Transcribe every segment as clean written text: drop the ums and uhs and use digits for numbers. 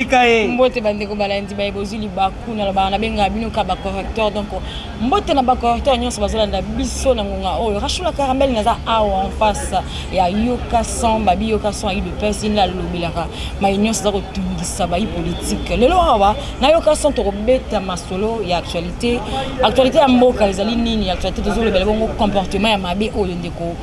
Tika ye. Mbote bandeko balandi baye bozwi libaku, nalobaka, nabengaka bino ka bacorrecteur. Donc mbote na bacorrecteur nyonso bazolanda biso na ngonga oyo. Rachula Caramel, naza awa en face ya Yoka Son. Babi Yoka Son ayi de nde alobelaka mai nyonso aza kotungisa bayi politike. Lelo awa na Yoka Son, tokobeta masolo ya actualité. Actualité ya mboka ezali nini? Actualité tozolobela bongo comportement ya mabe oyo ndeko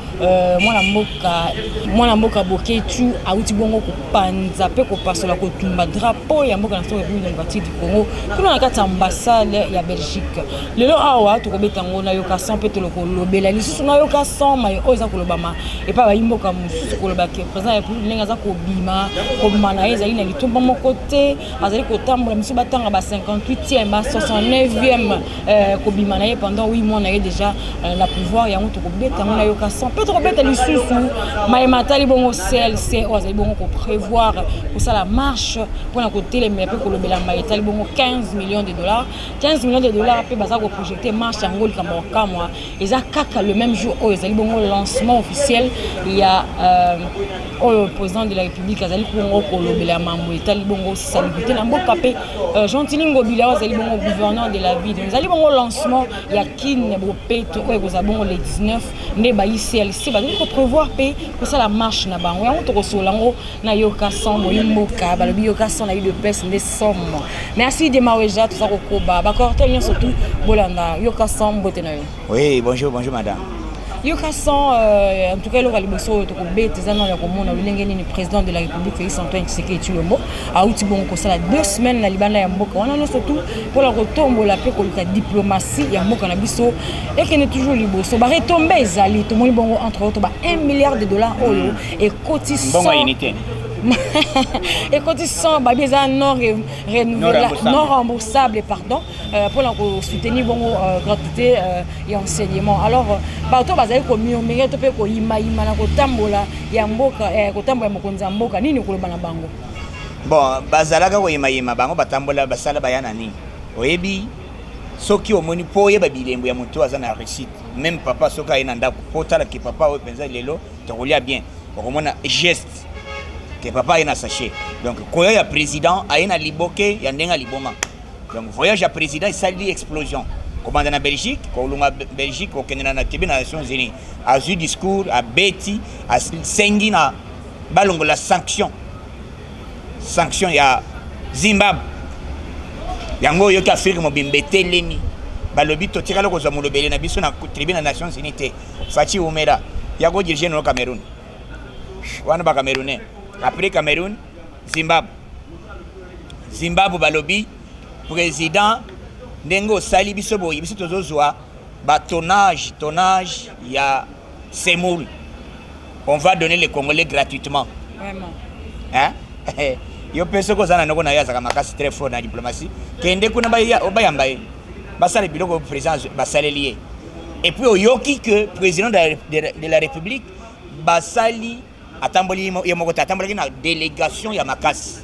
mwana mboka Boketu awuti bongo kopanza mpe kopasola, kotumba drapeau ya mboka na biso, République démocratique du Congo, kuna na kati ya ambassade ya Belgique. Lelo awa tokobeta yango na Yoka Son mpe tolokolobela lisusu na Yoka Son mai oyo eza kolobama epai bayi mboka mosusu, koloba ke président ya République, ndenge aza kobima, kobima na ye ezali na litomba moko te. Azali kotambola misu batanga ba 58e, ba 69e kobima na ye pendant 8 mois na ye déjà na pouvoir. Yango tokobeta yango na Yoka Son mpe tokobeta lisusu mayema atali bongo CLC oyo azali bongo koprévoir kosala marche mpona kotelemela mpe kolobela maye etali bongo 15 millions de dollars. 15 millions de dollars mpe baza koprojecte marche yango. Likambo ya kamwa eza kaka le même jour oyo ezali bongo lancement officiel ya oyo président de la République azali bongo kolobela mambo etali bongo salubrité na mboka mpe Gentiny Ngobila oyo azali bongo gouverneur de la ville. Ezali bongo lancement ya Kin Bopeto oyo ekozala bongo le 19 nde bayi CLC bazali koprévoir mpe kosala marche na bango. Yango tokosolola yango na Yoka Son. Boyi mboka balobi Yoka Son na UDPS nde somme. Merci de maweja, toza kokoba bacorrecteur nyonso tu bolanda Yoka Son. Mbote na yo. Oui, bonjour, bonjour madame. Yoka Son, en tout cas eloko ya liboso oyo tokobeta eza nano ya komona lolenge nini président de la République Félix Antoine Tshisekedi Tshilombo auti bongo kosala 2 semaines na libanda ya mboka wana nyonso tu mpona kotombola mpe koluka diplomatie ya mboka na biso ekende toujours liboso. Baretombées ezali, tomoni bongo entre autres ba 1 milliard de dollars oyo ekoti. Mbongo ya unité. Ekoti 100, babi eza non renouvelable, non remboursable, pardon, mpona kosoutenir bongo gratuité ya enseignement. Alors bato bazali komurmure to mpe koyimayima na kotambola ya mboka, kotambola ya mokonzi ya mboka, nini koloba na bango? Bon, bazalaka koyimayima, bango batambola, basala, baya na nini? Oyebi, soki omoni mpo oyeba bilembo ya moto aza na réussite, même papa soki aye na ndako mpo otalaki papa oyo mpenza lelo tokolia bien, okomona geste ke papa aye na sachet. Donc koya ya président, aye na liboke ya ndenge ya liboma. Donc voyage ya président esali explosion, kobanda na Belgique, kolonga Belgique, kokende na tebe na Nations Unies, azwi discours, abeti, asengi na balongola sanction ya Zimbabwe. Yango oyoki Afrique mobimba etelemi, balobi totikala kozwa molobeli na biso na tribune ya Nations Unies te. Fatshi umela ya kodirige no Cameroun wana, Bacamerounais. Après Cameroun, Zimbabwe. Zimbabwe balobi: président, ndenge osali biso boye, biso tozozwa batonnage tonnage ya semoule, on va donner les Congolais gratuitement. Vraiment. Hein? Yo mpe soki oza na ndoko na yo azalaka makasi, très fort na diplomatie, kende kuna bayamba ye, basala biloko président basaleli ye. Et puis oyoki que président de la République basali, atamboli ye moko te, atambolaki na délégation ya makasi.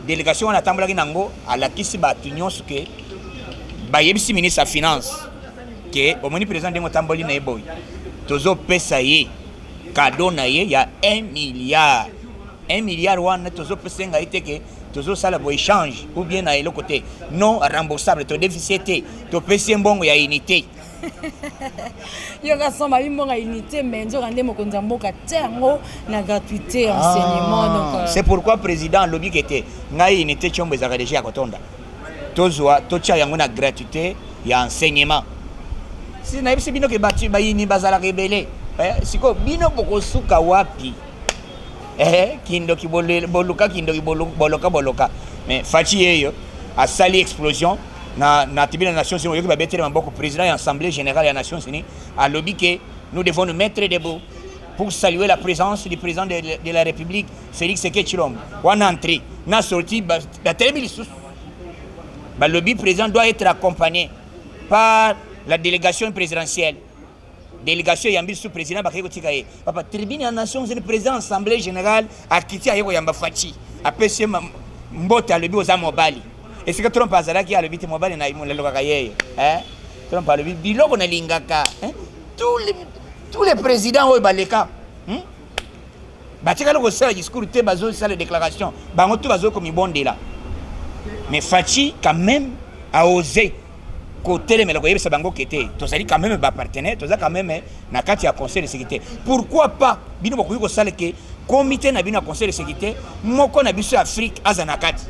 Délégation wana atambolaki nango, alakisi bato nyonso ke bayebisi ministre ya finance ke omoni président ndenge otamboli na ye boye, tozopesa ye cadeau na ye ya 1 milliard. 1 milliard wana tozopesa ngai te ke tozosala bo échange ou bien na eloko te, non remboursable, todefisi te, topesi ye mbongo ya unité. Yoka Son, babi mbongo ya unité, mais nzoka nde mokonzi ya mboka te yango na gratuité enseignement. Ah, donc c'est pourquoi président alobi ke te, ngai unité tiombo ezalaka déjà ya kotonda, tozwa totia yango na gratuité ya enseignement. Si nayebisi bino ke bato bayini bazalaka ebele. Sikoyo bino bokosuka wapi? Kindoki boluka, kindoki boloka boloka. Mais Fatshi yeyo asali explosion na tribune ya Nations Unies. Oyoki babeteli maboko président ya Assemblée générale ya Nations Unies, alobi ke nous devons nous mettre debout pour saluer la présence du président de la République Félix Tshisekedi Tshilombo. Wana entrée na sortie, batelemi lisusu, balobi président doit être accompagné par la délégation présidentielle. Délégation eyambi lisusu président, bakei kotika ye. Papa, tribune ya Nations Unies, président Assemblée générale akiti, aye koyamba Fatshi, apesi ye mbote, alobi oza mobali. Esika Trump azalaki, alobi te mobali nalokaka yeye. Trump alobi biloko nalingaka. Tous les présidents oyo baleka, Batikali kosala discours te, bazosala déclaration, bango tu bazoki komibondela. Mais Fatshi quand même a osé kotelemela, koyebisa bango ke te, tozali quand même bapartenaire, toza quand même na kati ya Conseil de sécurité. Pourquoi pas bino bokoki kosala ke comité na bino ya Conseil de sécurité, moko na biso ya Afrique aza na kati?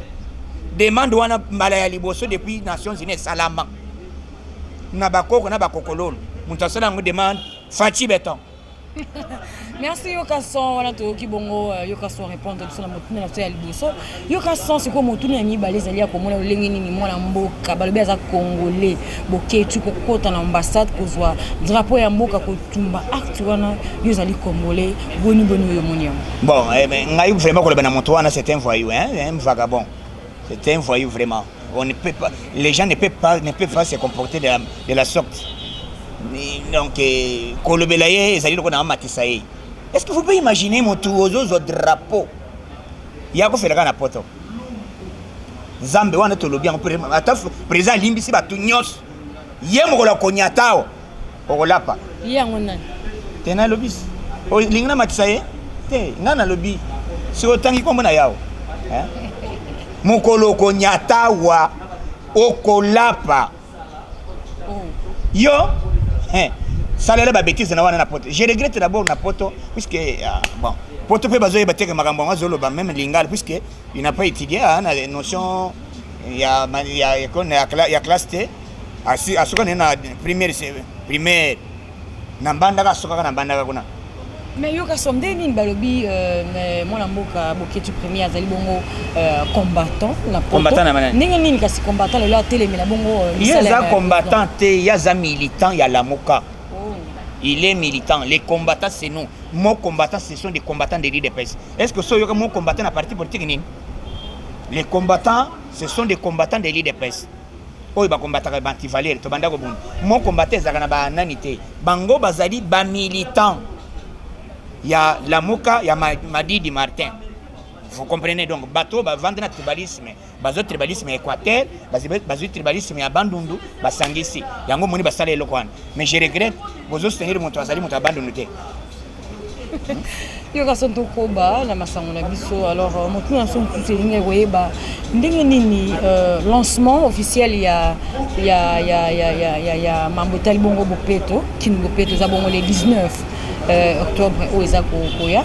Demande wana, mbala ya liboso depuis Nations unies esalama, na bakoko na bakokololo, moto asala yango demande, Fatshi Béton. Merci Yoka Son. Wana toyoki bongo Yoka Son répondre biso na motuna na biso ya liboso. Yoka Son, sikoyo motuna ya mibale ezali ya komona lolenge nini mwana mboka, balobi aza Congolais, Boketshu, kokota na ambassade, kozwa drapeau ya mboka, kotumba. Acte wana, yo ozali Congolais, boni boni oyo omoni yango? Bon, eh, mais ngai vraiment, koloba na moto wana, c'est un voyou, hein, un vagabond, c'est un voyou vraiment. On ne peut pas, les gens ne peuvent pas se comporter de la sorte. Donc eh, kolobela ye ezali lokola na amatisa ye. Est ce que vous pouvez imaginer motu ozozwa drapeau ya kofelaka na poto? Nzambe wana tolobi yango, ata président alimbisi bato nyonso, ye mokolo akonyata awa, okolapa. Ye yango nani? Te, nalobi olingi namatisa ye te. Ngai nalobi soki otangi nkombo na yawo, mokolo okonyata awa, okolapa. Oh. Yo salela babêtises na wana na poto. Je regrette d'abord na poto, puisque bon, poto mpe bazoyeba teke makambo yango azoloba, même lingala, puisque il n'a pas étudié na notion ya classe te. Asuka nde na primaire, primaire na Mbandaka, asukaka na Mbandaka kuna. Mais Yoka Son, nde nini balobi mwana mboka Boketshu Premier azali bongo combattant na Combattant na banani? Ndenge nini kasi combattant lelo atelemela bongo Ye aza combattant te, ye aza militant ya Lamuka. Oh. Il est militant. Les combattants, c'est nous. Mon combattant, ce sont des combattants de l'UDPS. Est ce que so yoka mon combattant na parti politique nini? Les combattants, ce sont des combattants de l'UDPS oyo bakombataka baantivaleurs. Tobanda kobunda. Mo combattant ezalaka na banani te. Bango bazali bamilitant ya Lamuka ya Madidi Martin, vous comprenez? Donc bato bavandi na tribalisme, bazwa tribalisme ya Équateur, bazwi tribalisme ya Bandundu, basangisi yango, moni basala eloko wana. Mais je regrette, bozosoutenir moto azali moto ya Bandundu te. Yoka Son, tokoba na masango na biso. Alors motuna na biso mosusu elingi koyeba ndenge nini lancement officiel ya mambo etali bongo bopeto, Kin bopeto, eza bongo le 19 octobre oyo eza koya.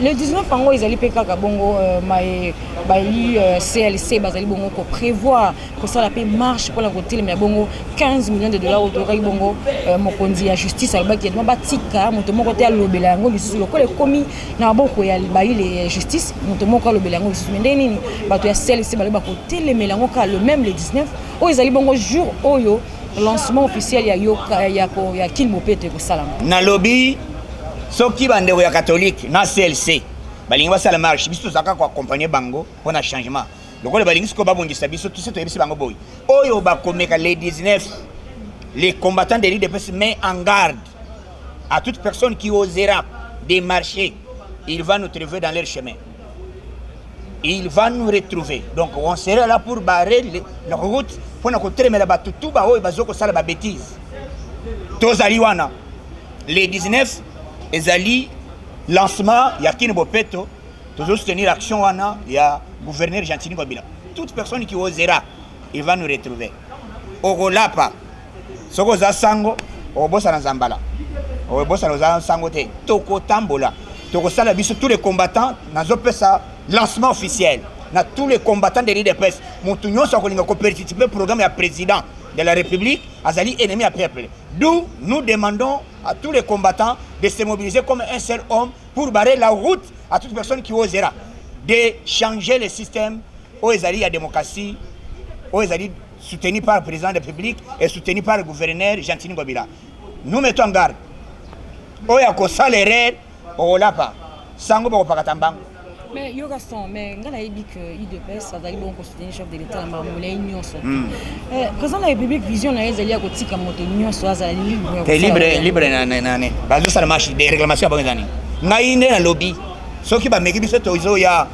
Le 19 yango ezali mpe kaka bongo maye bayi CLC bazali bongo koprévoir kosala mpe marche mpona kotelemela bongo 15 millions de dollars oyo tokaki bongo mokonzi ya justice alobaki ete batika moto moko te alobela yango lisusu, lokola ekomi na maboko ya bayile ya justice, moto moko alobela yango lisusu. Me ndenge nini bato ya CLC balobi bakotelemela yango kaka le même le 19 oyo ezali bongo jour oyo lancement officiel ya yoka ya Kin bopeto ekosalama? Nalobi soki bandeko ya catholique na CLC balingi basala marche, biso tozalaka koaccompagner bango mpona changement. Lokola balingi sikoyo babongisa biso, tosi toyebisi bango boye: oyo bakomeka le 19, les combattants de l'UDPS met en garde à toute personne qui osera démarcher, il va nous trouver dans leur chemin, il va nous retrouver. Donc on sera là pour barrer la route, mpona kotelemela bato tu baoyo bazokosala babêtises. Tozali wana le 19, ezali lancement ya Kin bopeto. Tozosoutenir action wana ya gouverneur Gentiny Ngobila. Toute personne qui osera, il va nous retrouver. Okolapa. Soki oza sango, okobosana Nzambala, okobosana oza sango te. Tokotambola, tokosala biso tous les combattants. Nazopesa lancement officiel na tous les combattants de l'UDPS. Motu nyonso akolinga koparticiper programme ya président de la République azali ennemi ya peuple, d'où nous demandons à tous les combattants de se mobiliser comme un seul homme pour barrer la route à toute personne qui osera de changer le système oyo ezali ya démocratie, oyo ezali soutenu par le président de la République et soutenu par le gouverneur Gentiny Ngobila. Nous mettons en garde: oyo akosala erreur, okolapa. Sango bakopakata mbango. Mais Yoka Son, mais nga nayebi que UDPS azali bongo kosoutenir chef de l'État na makambo na ye nyonso. Président de la République, vision na ye ezali ya kotika moto nyonso azala libre. Te, libre, libre na bazosala marche de réclamation ya bango eza nini? Ngai nde nalobi soki bameki biso, tozoya,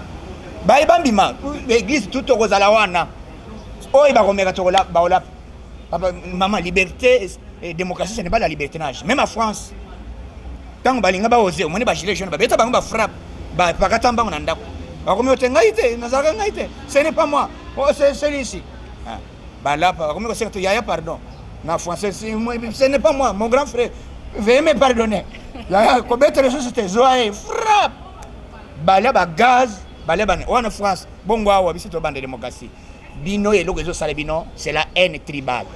baye bambima église tu, tokozala wana. Oyo bakomeka, baolapa. Papa, mama, liberté et démocratie, ce n'est pas la libertinage. Même en France, ntango balinga baose, omoni bagilets jaunes, babeta bango, bafrappe, bapakata mbango na ndako, bakomi ote ngai te, nazalaka ngai te, ce n'est pas moi. Oh, c'est celui-ci. Ah. Balapa bakomi kosenga to yaya pardon na français, ce n'est pas moi, mon grand frère, veuillez me pardonner. Yaya kobeta lisusu te, zwa ye frappe. Balia bagaz, balia bana wana France. Bongo awa biso tobanda démocratie, bino eloko ezosala bino, c'est la haine tribale.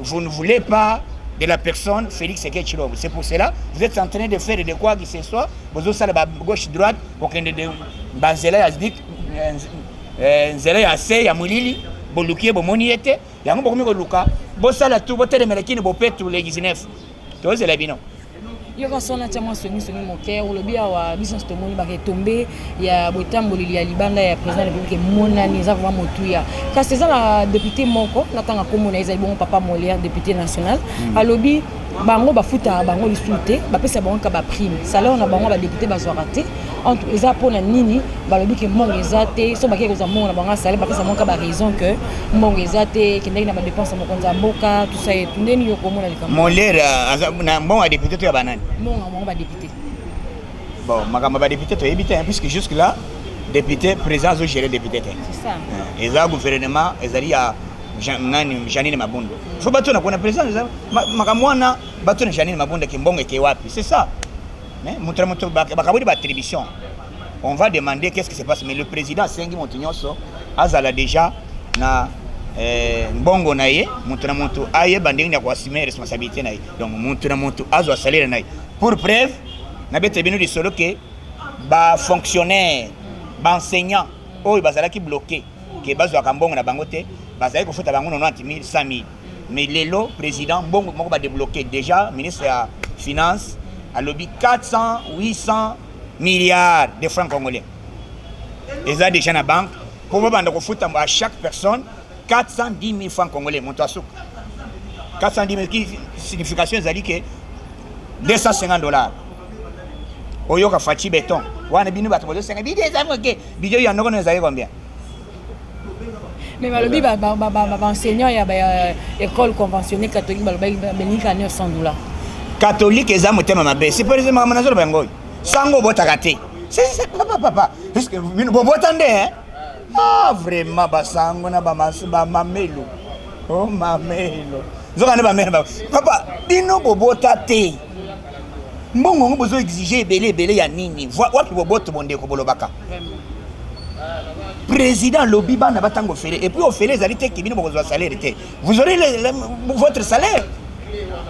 Vous ne voulez pas de la personne Félix Tshisekedi Tshilombo. C'est pour cela vous êtes en train de faire de quoi que ce soit. Bozosala ba gauche droite, kokende de banzela ya dik, nzela ya se ya molili, boluki ye, bomoni ye te. Yango bokomi koluka bosala tu botelemela kini bopetu le 19. Tozela bino. Yoka sona, tia mwa songisongi moke. Olobi awa biso nyonso tomoni baketombe ya botamboleli ya libanda ya président de République, emonani eza vraiment motuya. Kasi eza na député moko, natanga nkombo na ye, ezali bongo papa Molière, député national. Alobi bango bafutaka bango lisusu te, bapesa bango kaka baprime, salaire na bango badéputé bazwaka te. Entre eza mpona nini? Balobi ke mbongo eza te. So bakei kozwa mbongo na bango asale, bapesa bango kaka baraison ke mbongo eza te, ekendaki na badépense ya mokonzi ya mboka, tout ça. Etu ndeni yo komona likambo? Molière aza na mbongo ya député to ya banani? Mbongo ya bango badéputé. Bon, makambo ya badéputé toyebi te, puisque jusque là député, président azogérer député te. C'est ça. Eza gouvernement, ezali ya nani, Janine Mabunda. Fo batuna kuna président eza makambo wana, batuna Janine Mabunda ke mbongo eke wapi. C'est ça. Mais moto na moto bakaboli baattribution, on va demander qu'est-ce qui se passe. Mais le président asengi moto nyonso azala déjà na mbongo na ye, moto na moto ayeba ndenge ya koassumer responsabilité na ye. Donc moto na moto azwa salaire na ye. Pour preuve, nabetela bino lisolo ke bafonctionnaire, baenseignant oyo bazalaki bloqué ke bazwaka mbongo na bango te, bazalaki kofuta bango 90 000, 100 000. Mais lelo président mbongo moko badébloqué déjà, ministre ya finance alobi 400 800 milliards de francs congolais eza déjà na banque mpo babanda kofuta à chaque personne 410 000 francs congolais. Moto asuka 410 000, ki signification ezali ke 250 $. Oyoka Fatshi Béton wana, bino bato bozosenga bidi eza moke, bidi oyo ya ndoko no ezali combien? Mais balobi baenseignant ya école conventionnée catholique balobaki balingi 900 $. Catholique eza motema mabe. Si par exemple makambo nazoloba yango oyo, sango obotaka te, papa, papa, puisque bino bobota nde, hein? Ah, vraiment, basango na bamamelo, o mamelo nzoka nde bamelo. Papa, bino bobota te, mbongo yango bozo exige ebele ebele ya nini? Wapi boboto? Bondeko bolobaka président alobi bana batanga ofele, et puis ofele ezali te ke bino bokozwa salaire te. Vous aurez votre salaire.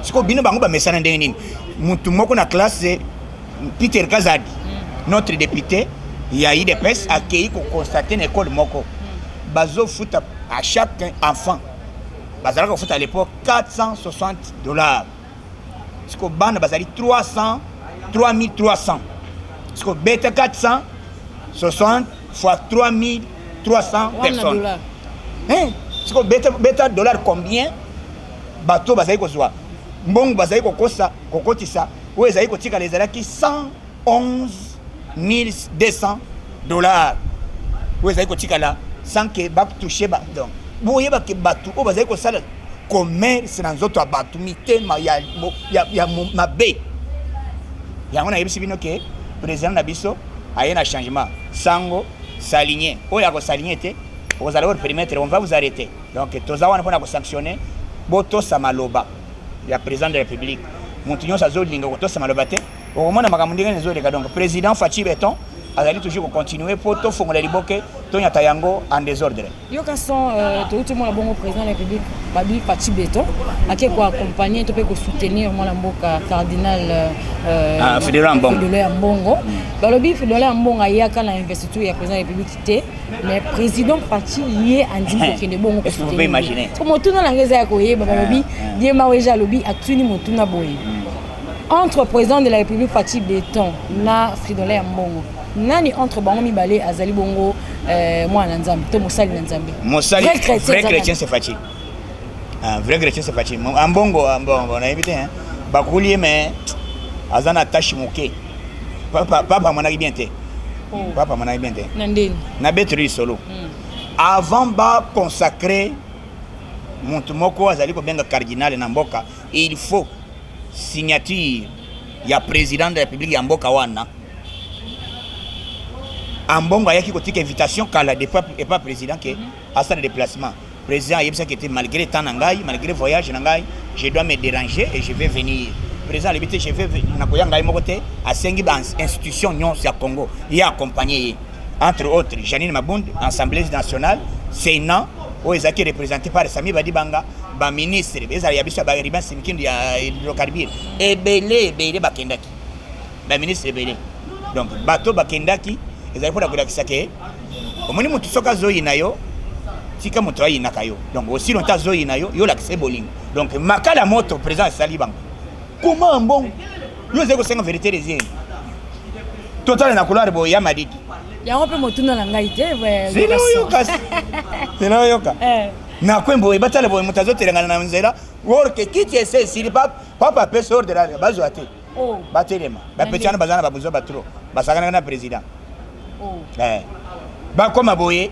Sikoyo bino bango bamesana ndenge nini? Mutu moko na classe, Peter Kazadi, notre député ya UDPS, akei koconstater na école moko bazofuta à chaque enfant, bazalaka kofuta à l'époque 460 $. Sikoyo bana bazali 300, 3300. Sikoyo beta 460 fois 3300 personnes. Hein? Sikoyo beta, beta dollar combien bato bazali kozwa mbongo, bazali kokosa kokotisa. Oyo ezali kotikala ezalaki 111 200 $, oyo ezali kotikala sans ke batouche ba. Donc boyebake bato oyo bazali kosala commerce na nzoto ya bato, mitema ya mabe. Yango nayebisi bino ke président na biso aye na changement. Sango s'aligner, oyo akos'aligner te, okozala hors périmètre, on va vous arrêter. Donc toza wana mpona kosanctionner. Botosa maloba ya président de la République. Moto nyonso azolinga kotosa maloba te, okomona makambo ndenge ezoleka. Donc président Fatshi Béton azali toujours kocontinue mpo tofongola liboke, tonyata yango en désordre. Yoka son, touti mona bongo président de la République babi Fatshi Béton ake koaccompagner to mpe kosoutenir mwana mboka cardinal Ah, Fridolin Ambongo. Fridolin Ambongo. Balobi Fridolin Ambongo ayaka na investiture ya président de la République te, mais président Fatshi ye andimi kokende bongo. Est-ce que vous pouvez imaginer? Motuna na ngai eza ya koyeba, balobi ye maweja alobi, atuni motuna boye: entre président de la République Fatshi Béton na Fridolin Ambongo, nani entre bango mibale azali bongo mwana na Nzambe to mosali na Nzambe? Mosali Vrai chrétien, vrai eza chrétien, c'est Fatshi. Un vrai chrétien, c'est Fatshi. Ambongo, Ambongo nayebi te, hein. Bakuli ye, mais aza na tâche moke. Papa, papa amonaki bien te. Oh. Papa amonaki bien te. Na ndeni? Nabeteli lisolo. Avant baconsacrer moto moko azali kobenga cardinal na mboka, il faut signature ya président de la République ya mboka wana. Ambongo ayaki kotika invitation kala depuis epa président ke asala déplacement. Président ayebisaki ete malgré temps na ngai, malgré voyage na ngai, je dois me déranger et je vais venir. Président alobi te je vais, nakoya ngai moko te. Asengi bainstitution nyonso ya Congo ye accompagne ye, entre autres Janine Mabund, Assemblée nationale, Sénat oyo ezalaki représenté par Sami Badibanga, baministre ezala ya biso ya bariban Simkindu ya hydrocarbure, ebele ebele bakendaki, baministre ebele. Donc bato bakendaki ezali mpona kolakisa ke omoni motu soki azoyina yo, tika moto ayinaka yo. Donc aussi longtemps azoyina yo, yo olakisa ye bolingo. Donc makala moto président asali bango koma mbongo, yo ozali kosenga vérité des urnes. Totala na couloir boye ya Madidi. Yango mpe motuna na ngai te. Zela oyoka, zela oyoka. Na kwembo boye batala boye, moto azotelengana na nzela orke kiti ese esili. Papa apesi ordre, bazwa te. Batelema, bapeti wana baza na babuzwa batro, basakanaka na président. Bakoma boye,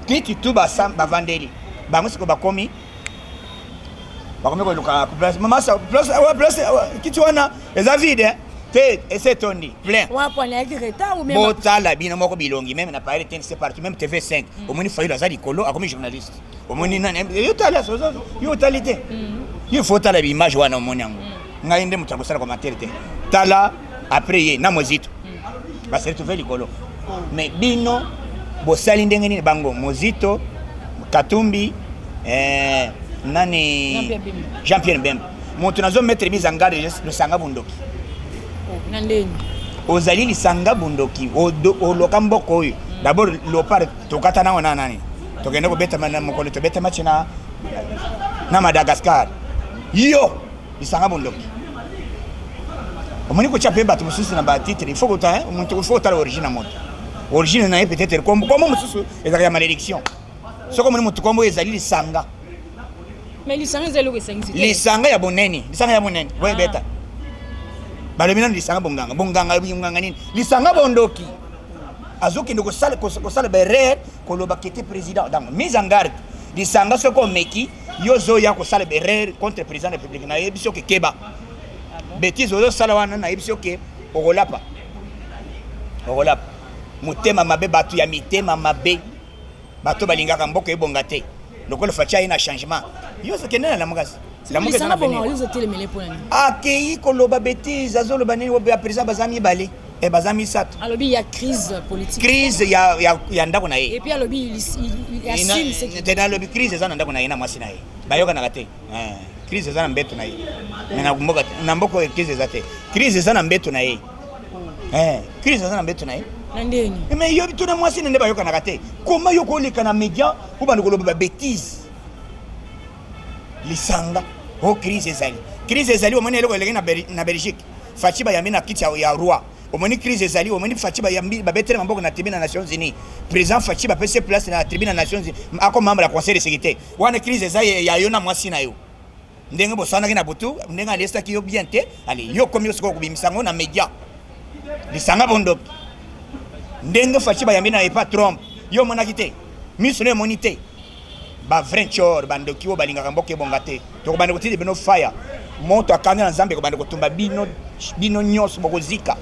kiti tu bavandeli bango. Siko bakomi koluka place, mama, place awa, place awa, kiti wana eza vide te, ese etondi plein. Botala bino moko bilongi, même na payele TNC partout, même TV5. Omoni Fayulu aza likolo, akomi journaliste. Omoni nani? Yo tala, yo otali te, yo faut otala baimage wana, omoni yango. Ngai nde moto akosala commentaire te. Tala après ye na Mozito base retrouve likolo. Mais bino bosali ndenge nini? Bango Mozito, Katumbi, nani, Jean Pierre Bemba. Moto nazomettre mise en garde, lisanga bundoki. Na ndeni? Ozali lisanga bundoki, oloka mboka oyo. D'abord Léopard tokata nango na nani, tokende kobeta na mokolo tobeta match na Madagascar. Yo lisanga bondoki, omoni kotya mpe bato mosusu na batitre. Il faut kota moto, il faut kotala origine ya moto, origine na ye. Peut-être kombo mosusu ezalaka ya malédiction. Soki omoni moto kombo ezali lisanga. Mais lisanga eza eloko esangisi te. Lisanga ya bonene, lisanga ya monene boye beta. Balobi nano lisanga bonganga, bonganga, bonganga nini? Lisanga bondoki azokende kosala baerreur, koloba kete président. Donc mise en garde, lisanga, soki omeki yo ozoya kosala baerreur contre président de la République, nayebi soki keba bétise ozosala wana, nayebi soki okolapa, okolapa. Motema mabe, bato ya mitema mabe, bato balingaka mboka ebonga te. Lokola Fatshi aye na changement, yo ozokende na Lamuka. Lamuka eza lisanga na bongo avenir. Yo ozotelemele mpo na nini? Akei koloba bétise, azoloba nini? Ya président baza mibale, baza misato. Alobi ya crise politique. Crise ya ndako na ye. Et puis alobi il assume ce qu'il Te, nalobi crise eza na ndako na ye na mwasi na ye, bayokanaka te. Crise eza na mbeto na ye. Mais na mboka, na mboka oyo crise eza te. Crise eza na mbeto na ye. Crise eza na mbeto na ye. Na ndeni? Mais yo tuna mwasi na nde bayokanaka te. Koma yo koleka na média obanda koloba babétise, lisanga o crise ezali, crise ezali. Omoni eloko eleki na Belgique, Fatshi bayambi na kiti ya roi. Omoni crise ezali, omoni Fatshi bayambi, babeteli maboko na tribune ya Nations unies. Président Fatshi bapesi place na tribune ya Nations unies, ako membre ya Conseil de sécurité. Wana crise eza ya yo na mwasi na yo, ndenge bosanaki na butu, ndenge alesaki yo bien te. Ale yo komi yo sikoyo kobimisa yango na média, lisanga bondoki. Ndenge Fatshi bayambi na epa Trump, yo omonaki te, miso no emoni te. Bavrai ntshor, bandoki oyo balingaka mboka ebonga te, tokobanda kotinda bino faya moto akanda na Nzambe, ekobanda kotumba bino, bino nyonso bokozika,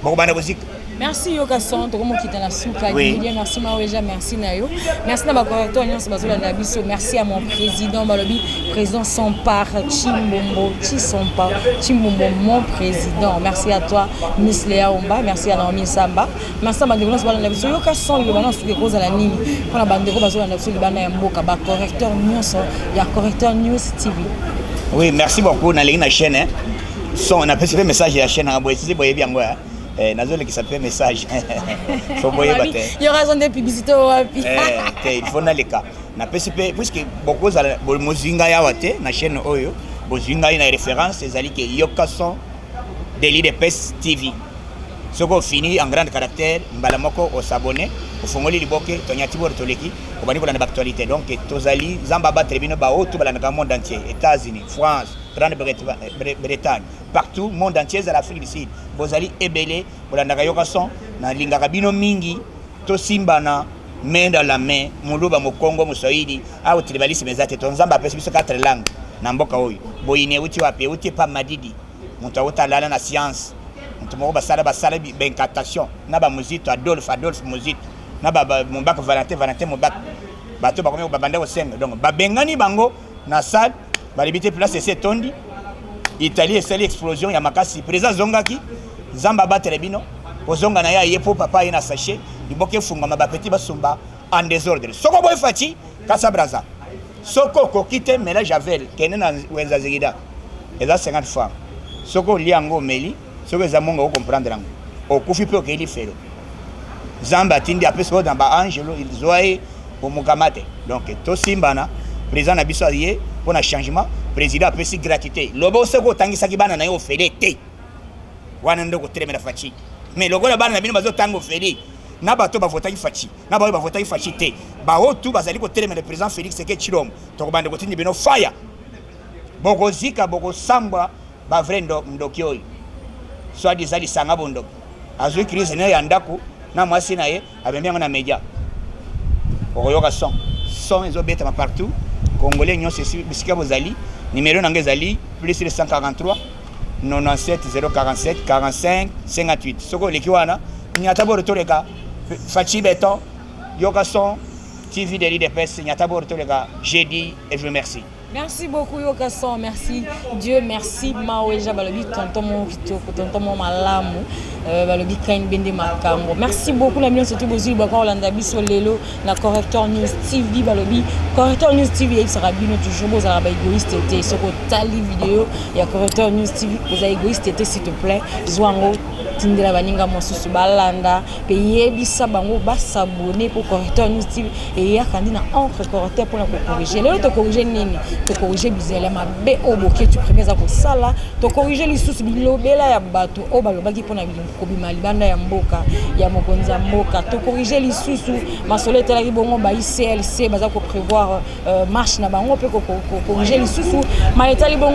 bokobanda kozika. Merci Yoka Son, tokomokita na suka. Oui. Bien, merci Maweja, merci na yo, merci na bacorrecteur nyonso bazolanda biso, merci à mon président. Balobi président Sampar Chimbombo Chisompa Chimbombo, mon président. Merci à toi, Miss Léa Omba, merci à Naomi Samba, merci na bandeko nyonso balanda biso. Yoka Son, liloba na suka ekozala nini mpona bandeko bazolanda biso libanda ya mboka, bacorrecteur nyonso ya Correcteur News TV? Oui, merci beaucoup. Nalingi na chaîne, hein. Son napesi mpe message ya chaîne nanga boye, sisi boyebi yango, hein. Nazolekisa mpe message, faut boyeba te. Yo raison de publicité wapi? Te, il faut naleka, napesi mpe puisque bokozala bozwi ngai awa te na chaîne oyo, bozwi ngai na référence ezali ke Yoka Son de l'UDPS TV. Soki ofini en grande caractère, mbala moko osabone, ofongoli liboke, tonyati boro, toleki, obandi kolanda baactualité. Donc tozali, Nzambe abatele bino baoyo to balandaka monde entier, États-Unis, France, Grande Bretagne, partout monde entier, ezala Afrique du Sud, bozali ebele bolandaka Yoka Son. Nalingaka bino mingi. Tosimbana main dans la main, moluba, mokongo, moswahili. Awa tribalisme eza te. To Nzambe apesi biso quatre langues na mboka oyo. Boyini euti wapi? Euti epa Madidi, moto auta alala na science. Moto moko basala basala baincantation na bamozito, Adolphe, Adolphe Mozito, na Mobaka Valentin, Valentin Mobaka. Bato bakomi babanda kosenga, donc babengani bango na salle. Balobi te, place esi etondi. Italie esali explosion ya makasi. Président azongaki, Nzambe abatela bino. Kozonga na ye, aye mpo papa aye na sachet, liboke efungama, bapeti basumba en désordre. Soko boye Fatshi kasa braza, soki okoki te, mela javel, kende na wenza zigida, eza 50 francs. Soki olia yango, omeli, soki eza monga, ocomprendre yango, okufi mpe okei lifelo. Nzambe atindi, apesi oyo na baangelo, zwa ye, omokama te. Donc tosimbana, président na biso aye mpo na changement. Président apesi gratuité. Loba soki otangisaki bana na ye ofele te, wana nde kotelemela Fatshi. Mais lokola bana na bino bazotanga ofele, na bato bavotaki Fatshi, na baoyo bavotaki Fatshi te, baoyo tu bazali kotelemela président Félix Tshisekedi Tshilombo, tokobanda kotindi bino faya, bokozika, bokosambwa. Bavrai ndoki oyo, soit disant lisanga bondoki, azwi crise ne ya ndako na mwasi na ye, amemi yango na média. Okoyoka son, son ezobetama partout. Congolais nyonso bisika bozali, numéro na nga ezali plus 143 97 047 45 58. Soki oleki wana, nyata boro, toleka. Fatshi Béton, yoka son TV de l'UDPS, nyata boro, toleka jeudi, et je vous remercie. Merci beaucoup, Yoka Son. Merci Dieu, merci Maweja balobi tonton mo kitoko, tonton mo malamu. Balobi kain bende makambo. Merci beaucoup na bino surtout bozui baka olanda biso lelo na Correcteur News TV. Balobi Correcteur News TV eyebisaka bino toujours, bozalaka ba égoïste te. Soki otali vidéo ya Correcteur News TV, oza égoïste te, s'il te plaît. Zwa yango, tindela baninga mosusu balanda mpe yebisa bango bas'abonner, mpo Correcteur News TV eyaka nde na entre correcteur mpona kocorriger. Lelo tocorriger nini? Tocorriger bizala ya mabe oyo Boketshu Premier aza kosala. Tocorriger lisusu bilobela ya bato oyo balobaki mpona kobima libanda ya mboka ya mokonzi ya mboka. Tocorriger lisusu masolo etalaki bongo ba ICLC baza koprévoir marche na bango, mpe kocorriger lisusu ma etali bongo.